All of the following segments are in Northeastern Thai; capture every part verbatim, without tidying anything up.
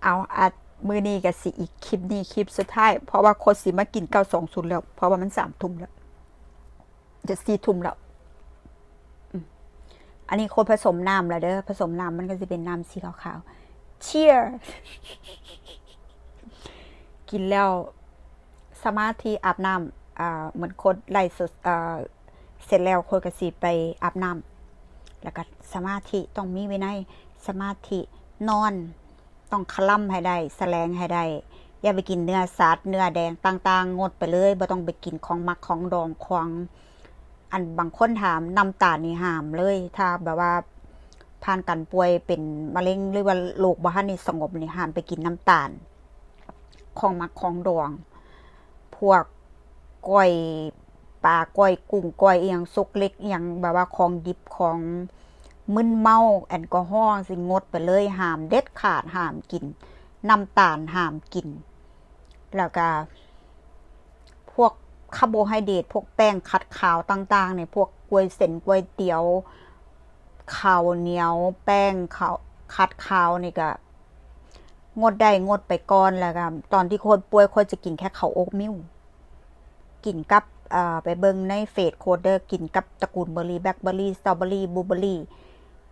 เอาอัดมื้อนี้ก็สิอีกคลิปนี้คลิปสุดท้าย เพราะว่าโคตรสิมากินเก้าสองศูนย์แล้ว เพราะว่ามันสามทุ่มแล้ว จะสี่ทุ่มแล้ว อืม อันนี้โคตรผสมน้ำแล้วเด้อ ผสมน้ำมันก็สิเป็นน้ำสีขาวๆ Cheers กินแล้วสมาธิ อาบน้ำ อ่า เหมือนโคตรไลฟ์สด อ่า เสร็จแล้วโคตรก็สิไปอาบน้ำ แล้วก็สมาธิ ต้องมีวินัย สมาธิ นอน ต้องคะล่ำให้ได้ แสลงให้ได้ อย่าไปกินเนื้อสัตว์ เนื้อแดงต่างๆ งดไปเลย บ่ต้องไปกินของหมักของดอง ของ อันบางคนถาม น้ำตาลนี่ห้ามเลย ถ้าแบบว่าผ่านการป่วยเป็นมะเร็ง หรือว่าโรคบ่ทันได้สงบนี่ ห้ามไปกินน้ำตาล ของหมักของดอง พวกก้อยปลา ก้อยกุ้ง ก้อยอิหยัง ซกเล็กอิหยัง แบบว่าของดิบ ของมึนเมา แอลกอฮอล์ สิงดไปเลย ห้ามเด็ดขาด ห้ามกินน้ำตาล ห้ามกิน แล้วก็พวกคาร์โบไฮเดรต พวกแป้งขัดขาวต่างๆ เนี่ย พวกก๋วยเส้นก๋วยเตี๋ยว ข้าวเหนียว แป้งขาว ขัดขาวนี่ก็ งดได้งดไปก่อน แล้วก็ตอนที่โคตรป่วย โคตรจะกินแค่ข้าวโอ๊ตมิล กินกับ เอ่อ ไปเบิ่งในเฟซโคตรเด้อ กินกับตระกูลเบอร์รี่ แบล็คเบอร์รี่ สตรอเบอร์รี่ บลูเบอร์รี่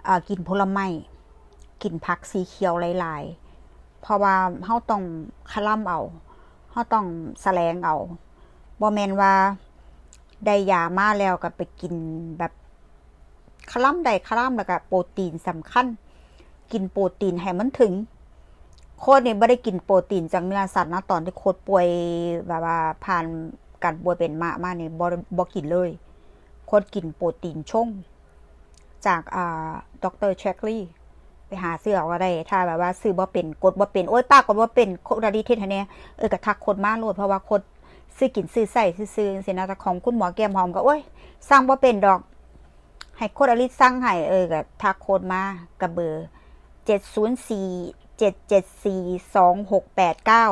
เอ่อ กินผลไม้ กินผักสีเขียวหลายๆ เพราะว่าเฮาต้องคะล่ำเอา เฮาต้องแสลงเอา บ่แม่นว่าได้ยามาแล้วก็ไปกินแบบ คะล่ำได้คะล่ำ แล้วก็โปรตีนสำคัญ กินโปรตีนให้มันถึง โคตรนี่บ่ได้กินโปรตีนจากเนื้อสัตว์นะ ตอนที่โคตรป่วย แบบว่าผ่านการป่วยเป็นมะมานี่ บ่ บ่กินเลย โคตรกินโปรตีนชง จาก อ่า ดอกเตอร์แชคลีย์ ไปหาซื้อเอาก็ได้ ถ้าแบบว่าซื้อบ่เป็น กดบ่เป็น โอ๊ย ป้ากดบ่เป็น โคตรดีเทศให้แน่ เออ ก็ทักโคตรมาโลด เพราะว่าโคตรซื้อกินซื้อใช้ซื่อๆ สินะ แต่ของคุณหมอแก้มหอมก็ โอ๊ย สั่งบ่เป็นดอก ให้โคตรอลิสสั่งให้ เออ ก็ทักโคตรมา กับเบอร์ เจ็ดศูนย์สี่ เจ็ดเจ็ดสี่ สองหกแปดเก้า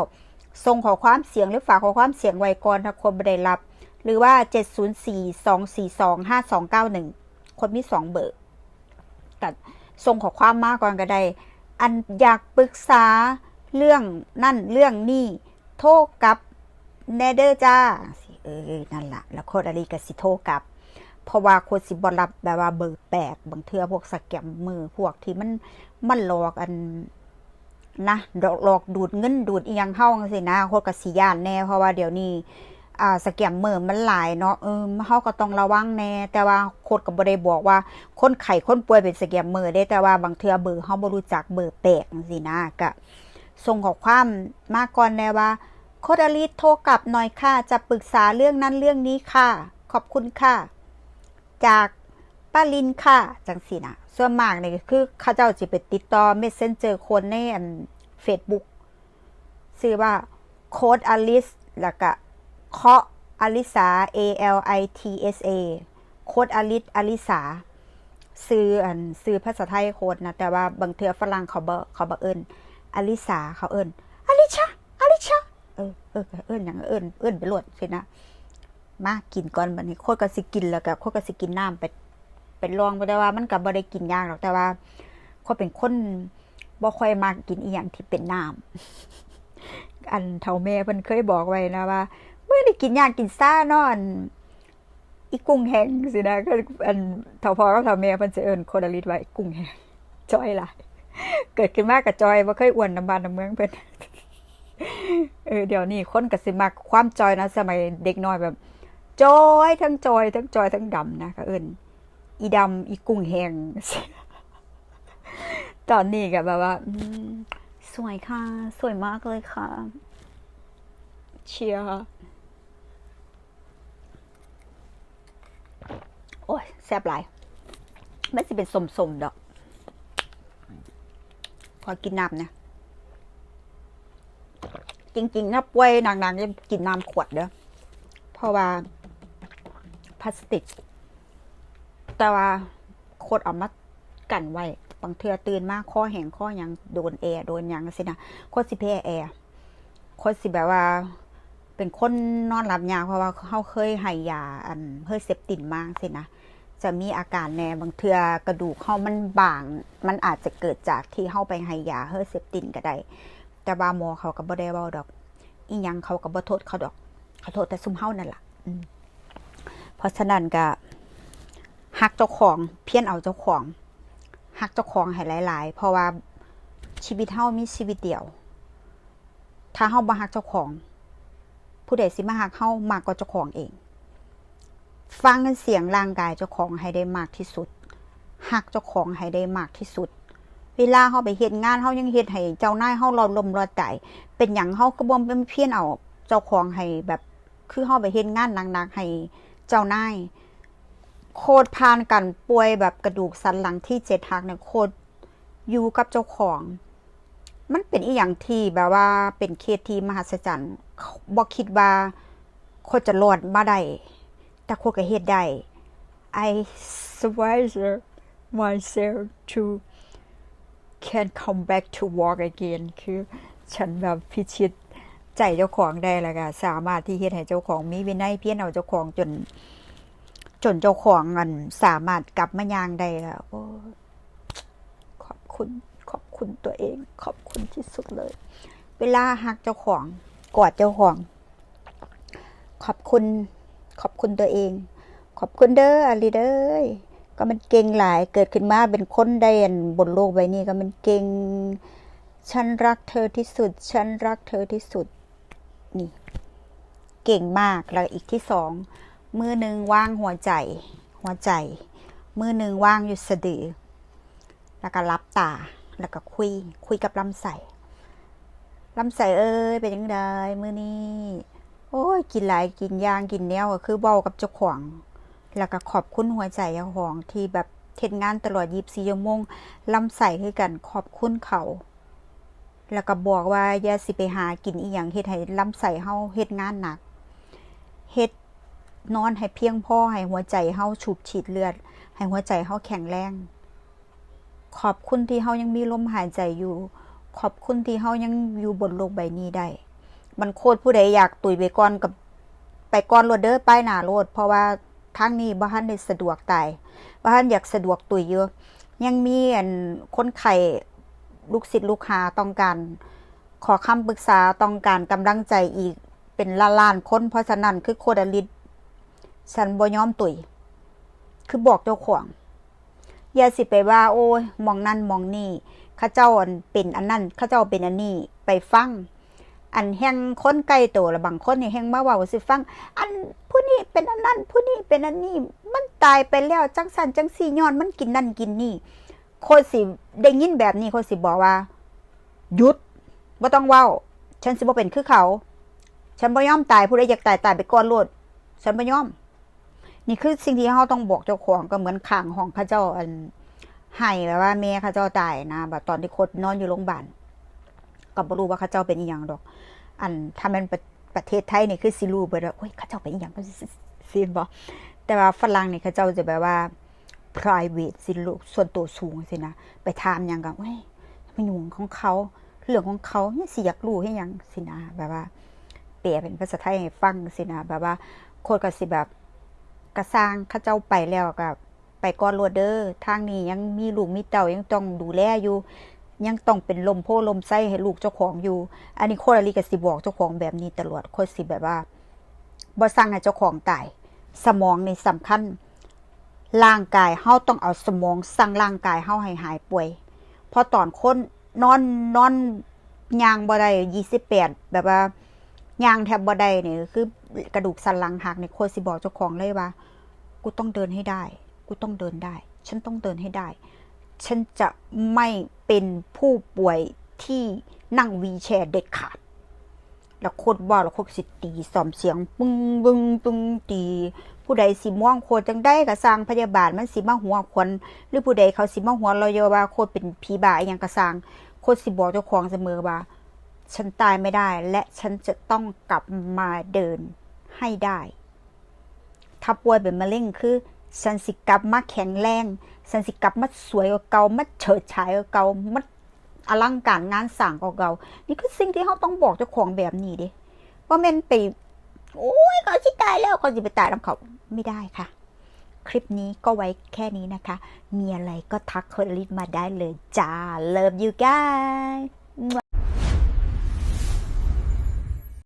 ส่งข้อความเสียงหรือฝากข้อความเสียงไว้ก่อน ถ้าโคตรบ่ได้รับ หรือว่า เจ็ดศูนย์สี่ สองสี่สอง ห้าสองเก้าหนึ่ง โคตรมีสองเบอร์ ก็ส่งข้อความมาก่อนก็ได้ อันอยากปรึกษาเรื่องนั่นเรื่องนี่ โทรกลับแน่เด้อจ้า สิ เออ นั่นล่ะ แล้วโคตรอลิก็สิโทรกลับ เพราะว่าโคตรสิบ่รับแบบว่าเบอร์แปลก บางเทื่อพวกสแกมเมอร์ พวกที่มัน มันหลอกอัน นะ หลอก หลอกดูดเงินดูดอิหยังเฮาจั่งซี้นะ โคตรก็สิย้านแน่ เพราะว่าเดี๋ยวนี้ อ่า สแกมเมอร์มันหลายเนาะ เออ เฮาก็ต้องระวังแน่ แต่ว่าโคตรก็บ่ได้บอกว่าคนไข้คนป่วยเป็นสแกมเมอร์เด้ แต่ว่าบางเทื่อเบอร์เฮาบ่รู้จัก เบอร์แปลกจั่งซี้นะ ก็ส่งข้อความมาก่อนแน่ว่า โคตรอลิสโทรกลับหน่อยค่ะ จะปรึกษาเรื่องนั้นเรื่องนี้ค่ะ ขอบคุณค่ะ จากป้าลินค่ะ จั่งซี้นะ ส่วนมากนี่ก็คือเขาเจ้าสิไปติดต่อ เมสเซนเจอร์ คนในอัน เฟซบุ๊ก ชื่อว่าโคตรอลิส แล้วก็เคาะอลิสา A L I T S A โคตรอลิส อลิสา ชื่ออัน ชื่อภาษาไทยโคตรนะ แต่ว่าบางเทื่อฝรั่งเขาบ่ เขาบ่เอิ้นอลิสา เขาเอิ้นอลิชา อลิชา เออ เออ ก็เอิ้นหยังเอิ้น เอิ้นไปโลดซี้นะ มากินก่อนบัดนี้ โคตรก็สิกิน แล้วก็โคตรก็สิกินน้ำไป ไปลองไป แต่ว่ามันก็บ่ได้กินยากหรอก แต่ว่าโคตรเป็นคนบ่ค่อยมักกินอีหยังที่เป็นน้ำ อันเฒ่าแม่เพิ่นเคยบอกไว้นะว่า มื้อนี้กินยากกินซ่าเนาะ อัน อีกุ้งแห้งซี้นะ ก็อันเฒ่าพ่อกับเฒ่าแม่เพิ่นสิเอิ้นโคตรอลิสว่าอีกุ้งแห้ง จ่อยหลาย เกิดขึ้นมาก็จ่อย บ่เคยอ้วนนำบ้านนำเมืองเพิ่น เออ เดี๋ยวนี้คนก็สิมักความจ่อยนะ สมัยเด็กน้อยแบบ จ่อย ทั้งจ่อย ทั้งจ่อย ทั้งดำนะ ก็เอิ้นอีดำ อีกุ้งแห้ง ตอนนี้ก็แบบว่า อืม สวยค่ะ สวยมากเลยค่ะ เชียร์ โอ้ย แซ่บหลาย มันสิเป็นส้มๆดอก ขอกินน้ำเนี่ย จริงๆ ถ้าป่วยหนักๆ จะกินน้ำขวดเด้อ เพราะว่าพลาสติก แต่ว่าโคตรเอามากันไว้ บางเทื่อตื่นมาคอแห้งคอหยัง โดนแอร์ โดนหยังซี้นะ โคตรสิแพ้แอร์ โคตรสิแบบว่า เป็นคนนอนหลับยาก เพราะว่าเฮาเคยให้ยาอันเฮอร์เซปตินมาซี้นะ จะมีอาการแน่ บางเทื่อกระดูกเฮามันบาง มันอาจจะเกิดจากที่เฮาไปให้ยาเฮอร์เซปตินก็ได้ แต่ว่าหมอเขาก็บ่ได้เว้าดอก อีหยังเขาก็บ่โทษเขาดอก เขาโทษแต่ซุมเฮานั่นล่ะ อืม เพราะฉะนั้นก็ฮักเจ้าของ เพียรเอาเจ้าของ ฮักเจ้าของให้หลายๆ เพราะว่าชีวิตเฮามีชีวิตเดียว ถ้าเฮาบ่ฮักเจ้าของ ผู้ใดสิมาฮักเฮามากกว่าเจ้าของเอง ฟังเสียงร่างกายเจ้าของให้ได้มากที่สุด ฮักเจ้าของให้ได้มากที่สุด เวลาเฮาไปเฮ็ดงาน เฮายังเฮ็ดให้เจ้านายเฮาลอดลมลอดตาย เป็นหยังเฮาก็บ่ไปเพียรเอาเจ้าของให้แบบ คือเฮาไปเฮ็ดงานหนักๆให้เจ้านาย โคตรผ่านการป่วยแบบกระดูกสันหลังที่เจ็ดหักเนี่ย โคตรอยู่กับเจ้าของ มันเป็นอีหยังที่แบบว่าเป็นเคสที่มหัศจรรย์ บ่คิดว่าโคตรจะรอดมาได้ แต่โคตรก็เฮ็ดได้ I swear myself to can come back to walk again คือฉันแบบพิชิตใจเจ้าของได้แล้วก็สามารถที่เฮ็ดให้เจ้าของมีวินัย เพียรเอาเจ้าของจน จนเจ้าของอันสามารถกลับมาย่างได้แล้ว โอ้ ขอบคุณ ขอบคุณตัวเอง ขอบคุณที่สุดเลย เวลาฮักเจ้าของ กอดเจ้าของ ขอบคุณ ขอบคุณตัวเอง ขอบคุณเด้ออลิเด้ย ก็มันเก่งหลาย เกิดขึ้นมาเป็นคนได้อันบนโลกใบนี้ ก็มันเก่ง ฉันรักเธอที่สุด ฉันรักเธอที่สุด นี่ เก่งมาก แล้วอีกที่สอง มือหนึ่งวางหัวใจ หัวใจ มือหนึ่งวางอยู่สะดือ แล้วก็หลับตา แล้วก็คุย คุยกับลำไส้ ลำไส้เอ้ย เป็นจั่งใดมื้อนี้ โอ้ย กินหลาย กินอย่าง กินแนว ก็คือเว้ากับเจ้าของ แล้วก็ขอบคุณหัวใจเจ้าของที่แบบเฮ็ดงานตลอดยี่สิบสี่ชั่วโมง ลำไส้คือกัน ขอบคุณเขา แล้วก็บอกว่าอย่าสิไปหากินอีหยังเฮ็ดให้ลำไส้เฮาเฮ็ดงานหนัก เฮ็ดนอนให้เพียงพอ ให้หัวใจเฮาสูบฉีดเลือด ให้หัวใจเฮาแข็งแรง ขอบคุณที่เฮายังมีลมหายใจอยู่ ขอบคุณที่เฮายังอยู่บนโลกใบนี้ได้ มันโคตรผู้ใดอยากตุยไปก่อนกับไปก่อนโลดเด้อ ไปหน้าโลด เพราะว่าทางนี้บ่ทันได้สะดวกตาย บ่ทันอยากสะดวกตุยอยู่ ยังมีอันคนไข้ลูกศิษย์ลูกหาต้องการ ขอคำปรึกษา ต้องการกำลังใจอีกเป็นล้านๆคน เพราะฉะนั้นคือโคตรอลิด ฉันบ่ยอมตุย คือบอกเจ้าของ อย่าสิไปว่า โอ้ย หม่องนั่นหม่องนี่ เขาเจ้าอันเป็นอันนั้น เขาเจ้าเป็นอันนี้ ไปฟัง อันแฮ่งคนใกล้ตัวละ บางคนนี่แฮ่งมาเว้าสิฟัง อันผู้นี้เป็นอันนั้น ผู้นี้เป็นอันนี้ มันตายไปแล้วจังซั่นจังซี่ ย้อนมันกินนั่นกินนี่ โคตรสิได้ยินแบบนี้ โคตรสิบอกว่า หยุด บ่ต้องเว้า ฉันสิบ่เป็นคือเขา ฉันบ่ยอมตาย ผู้ใดอยากตาย ตายไปก่อนโลด ฉันบ่ยอม นี่คือสิ่งที่เฮาต้องบอกเจ้าของ ก็เหมือนข้างห้องเขาเจ้าอันไห้แบบว่าแม่เขาเจ้าตายนะ บัดตอนที่โคตรนอนอยู่โรงพยาบาล ก็บ่รู้ว่าเขาเจ้าเป็นอีหยังดอก อันถ้าแม่นประ ประเทศไทยนี่คือสิรู้เบิดว่า โอ้ย เขาเจ้าเป็นอีหยัง เขาสิ สิบ่ แต่ว่าฝรั่งนี่เขาเจ้าจะแบบว่า private สิ โลกส่วนตัวสูงสินะ ไปถามหยังก็ โอ้ย มันหยังของเขา เรื่องของเขา เนี่ยสิอยากรู้เฮ็ดหยังสินะ แบบว่า แปลเป็นภาษาไทยให้ฟังสินะ แบบว่า โคตรก็สิแบบ กะซ่าง เขาเจ้าไปแล้วก็ ไปก่อนโลดเด้อ ทางนี้ยังมีลูกมีเต้า ยังต้องดูแลอยู่ ยังต้องเป็นร่มโพธิ์ร่มไทรให้ลูกเจ้าของอยู่ อันนี้โคตรอลิก็สิบอกเจ้าของแบบนี้ตลอด โคตรสิแบบว่า บ่สั่งให้เจ้าของตาย สมองนี่สำคัญ ร่างกายเฮาต้องเอาสมองสั่งร่างกายเฮาให้หายป่วย เพราะตอนคนนอน นอนย่างบ่ได้ ยี่สิบแปด แบบว่าย่างแทบบ่ได้นี่ คือกระดูกสันหลังหักนี่ โคตรสิบอกเจ้าของเลยว่า กูต้องเดินให้ได้ กูต้องเดินได้ ฉันต้องเดินให้ได้ ฉันจะไม่เป็นผู้ป่วยที่นั่งวีลแชร์เด็ดขาด แล้วโคตรเว้า แล้วโคตรสิตีซ้อมเสียง ปึ้ง ปึ้ง ปึ้ง ตี ผู้ใดสิมองโคตรจั่งใดก็ซ่าง พยาบาลมันสิมาหัวขวัญ หรือผู้ใดเขาสิมาหัวเราะเยาะว่าโคตรเป็นผีบ้าอีหยังก็ซ่าง โคตรสิบอกเจ้าของเสมอว่า ฉันตายไม่ได้ และฉันจะต้องกลับมาเดินให้ได้ ถ้าป่วยเป็นมะเร็งคือ ฉันสิกลับมาแข็งแรง ฉันสิกลับมาสวยกว่าเก่า มาเฉิดฉายกว่าเก่า มาอลังการงานสร้างกว่าเก่า นี่คือสิ่งที่เฮาต้องบอกเจ้าของแบบนี้เด้ บ่แม่นไป โอ้ย เขาสิตายแล้ว เขาสิไปตายนำเขา ไม่ได้ค่ะ คลิปนี้ก็ไว้แค่นี้นะคะ มีอะไรก็ทักโคตรอลิดมาได้เลยจ้า Love you guys